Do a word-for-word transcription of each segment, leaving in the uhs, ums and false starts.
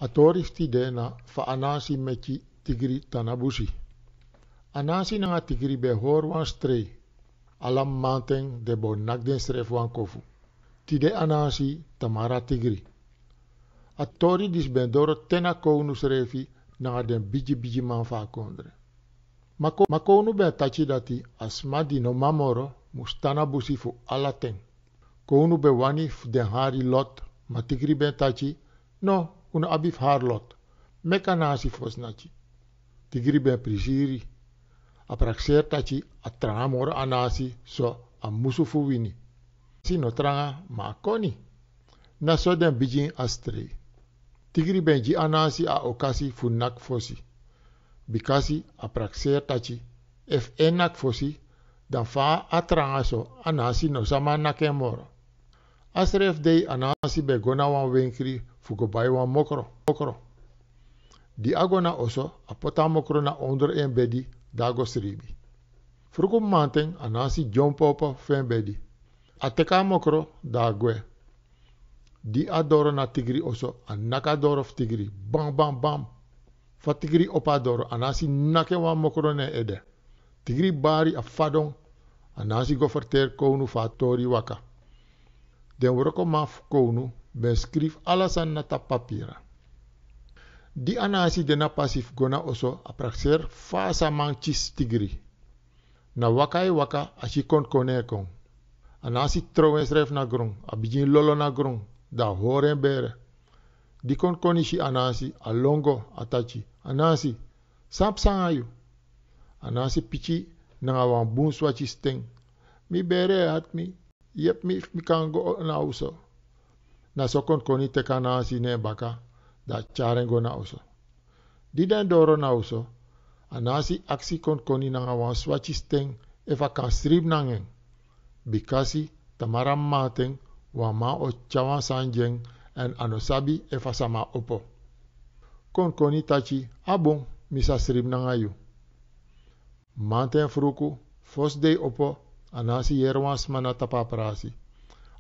A tori fu tide na fa Anansi meki Tigri tan na busi. Anansi nanga Tigri ben hori wan strei. Ala mamanten den bo naki densrefi wan kofu. Tide Anansi, tamara Tigri. A tori disi ben doro te na kownu srefi nanga den bigi bigi man fu a kondre. Ma ko-, ma kownu ben taki dati a sma di no man moro mus tan na busi fu ala ten. Kownu ben wani fu den hari Lot, ma Tigri ben taki: "No, un no abi fu hari Lot. Meki Anansi fosi naki." Tigri ben prisiri. A prakseri taki a tranga moro Anansi, so a musu fu wini. Anansi no tranga, ma a koni. Na so den bigin a strei. Tigri ben gi Anansi a okasi fu naki fosi. Bikasi a prakseri taki efu en naki fosi, dan fa a tranga so, Anansi no sa man naki en moro. A srefi dei Anansi ben go na wan wenkri fu go bai wan mokro, mokro. Di a go na oso, a poti a mokro na ondro en bedi, dan a go sribi. Fruku mamanten Anansi dyompo opo fu en bedi. A teki a mokro, dan a gwe. Di a doro na Tigri oso, a naki a doro fu Tigri, bam, bam, bam. Fa Tigri opo a doro, Anansi naki en wan mokro na en ede. Tigri bari, a fadon. Anansi go ferteri kownu fa a tori waka. Den wrokoman fu kownu ben skrifi ala sani na tapu papira. Di Anansi de na pasi fu go na oso, a prakseri fa a sa man kisi Tigri. Na waka e waka, a si Konkoni e kon. Anansi trow ensrefi na gron, a bigin lolo na gron, dan a hori en bere. Di Konkoni si Anansi, a lon go, a taki: "Anansi, san psa nanga yu?" Anansi piki nanga wan bun swaki sten: "Mi bere e hati mi, yepi mi fu mi kan go na oso." Na so Konkoni teki Anansi na en baka, dan a tyari en go na oso. Di den doro na oso, Anansi aksi Konkoni nanga wan swaki sten efu a kan sribi nanga en. Bikasi tamara mamanten wan man o tyari wan sani gi en, èn a no sabi efu a sa man opo. Konkoni taki: "A bun, mi sa sribi nanga yu." Mamanten fruku, fosi dei opo, Anansi yere wan sma na tapu a prasi.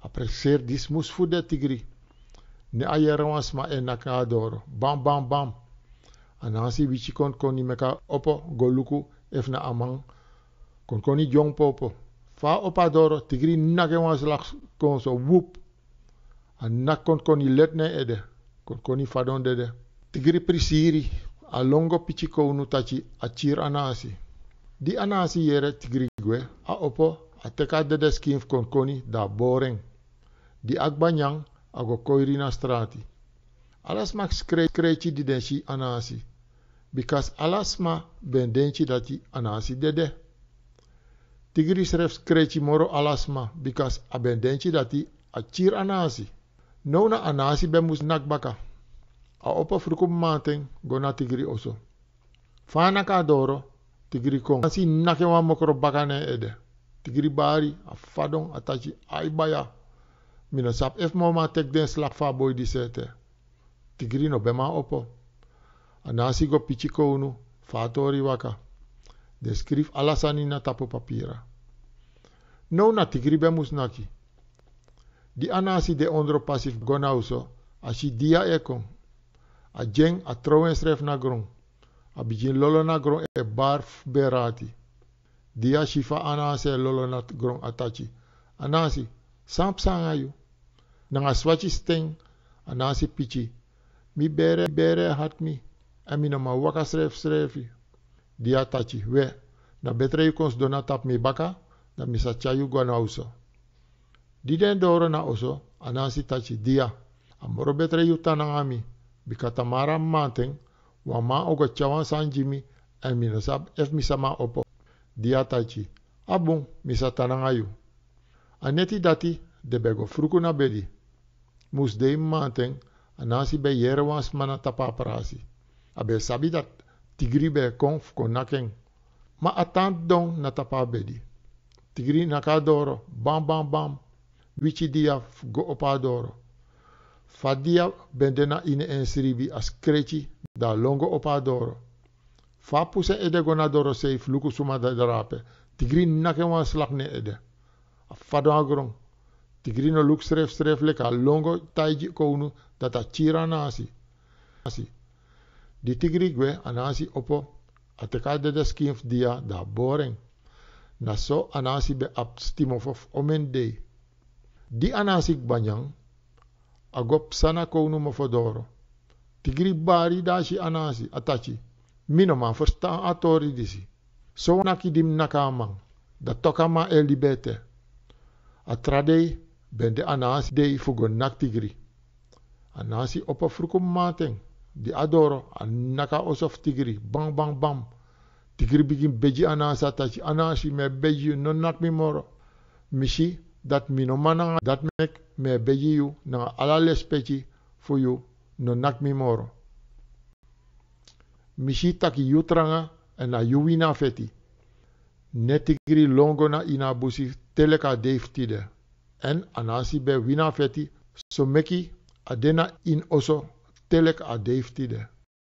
A prakseri disi mus fu de Tigri. Ne a yere wan sma e naki a doro, bam, bam, bam. Anansi wiki Konkoni meki a opo go luku efu na a man. Konkoni dyompo opo. Fa a opo a doro, Tigri naki en wan slagi kon so, wup. A naki Konkoni leti na en ede. Konkoni fadon dede. Tigri prisiri, a lon go piki kownu taki a kiri Anansi. Di Anansi yere Tigri gwe, a opo, a teki a dede skin fu Konkoni, dan a bori en. Di a kba nyan, a go koiri na strati. Ala sma skrei-, skreiti di den si Anansi. Bikasi ala sma ben denki dati Anansi dede. Tigri srefi skreti moro ala sma, bikasi a ben denki dati a kiri Anansi. Now na Anansi ben mus naki baka. A opo fruku mamanten go na Tigri oso. Fa a naki a doro, Tigri kon. Anansi naki en wan mokro baka na en ede. Tigri bari, a fadon, a taki: "Ai baya. Mi no sabi efu mi o man teki den slagi fu a boi disi ete." Tigri no ben man opo. Anansi go piki kownu fa a tori waka. Den skrifi ala sani na tapu papira. Now na Tigri ben mus naki. Di Anansi de ondro pasi fu go na oso, a si Dia e kon. A gi en, a trow ensrefi na gron. A bigin lolo na gron e bari fu bere ati. Dia si fa Anansi e lolo na gron, a taki: "Anansi, san psa nanga yu?" Nanga swaki sten Anansi piki: "Mi bere, bere e hati mi, èn mi no man waka srefisrefi." Dia taki: "We, na betre yu kon sidon na tapu mi baka, dan mi sa tyari yu go na oso." Di den doro na oso, Anansi taki: "Dia, a moro betre yu tan nanga mi, bika tamara mamanten wan man o go tyari wan sani gi mi, èn mi no sabi efu mi sa man opo." Dia taki: "A bun, mi sa tan nanga yu." A neti dati den ben go fruku na bedi. Musdei mamanten, Anansi ben yere wan sma na tapu a prasi. A ben sabi dati Tigri ben e kon fu kon naki en. Ma a tan didon na tapu a bedi. Tigri naki a doro, bam, bam, bam. Wiki Dia fu go opo a doro. Fa Dia ben de na ini en sribi, a skreki, dan a lon go opo a doro. Fa a pusu en ede go na dorosei fu luku suma de drape, Tigri naki en wan slagi na en ede. A fadon na gron. Tigri no luku srefisrefi, leki a lon go taigi kownu dati a kiri Anansi. Anansi. Di Tigri gwe, Anansi opo, a teki a dede skin fu Dia, dan a bori en. Na so Anansi ben abi stimofo fu omeni dei. Di Anansi kba nyan, a go psa na kownu Mofodoro. Tigri bari, dan a si Anansi, a taki: "Mi no man ferstan a tori disi. Sowan naki di mi naki a man, dan toku a man e libi ete." A tra dei ben de Anansi dei fu go naki Tigri. Anansi opo fruku mamanten, di a doro, a naki a oso fu Tigri, bam, bam, bam. Tigri bigin begi Anansi, a taki: "Anansi, mi e begi yu, no naki mi moro. Mi si dati mi no man nanga, dati meki mi e begi yu nanga ala lespeki fu yu, no naki mi moro. Mi si taki yu tranga, èn na yu wini a feti." Ne Tigri lon go na ini a busi te leki a dei fu tide. Èn Anansi ben wini a feti, so meki a de na ini oso te leki a dei fu tide.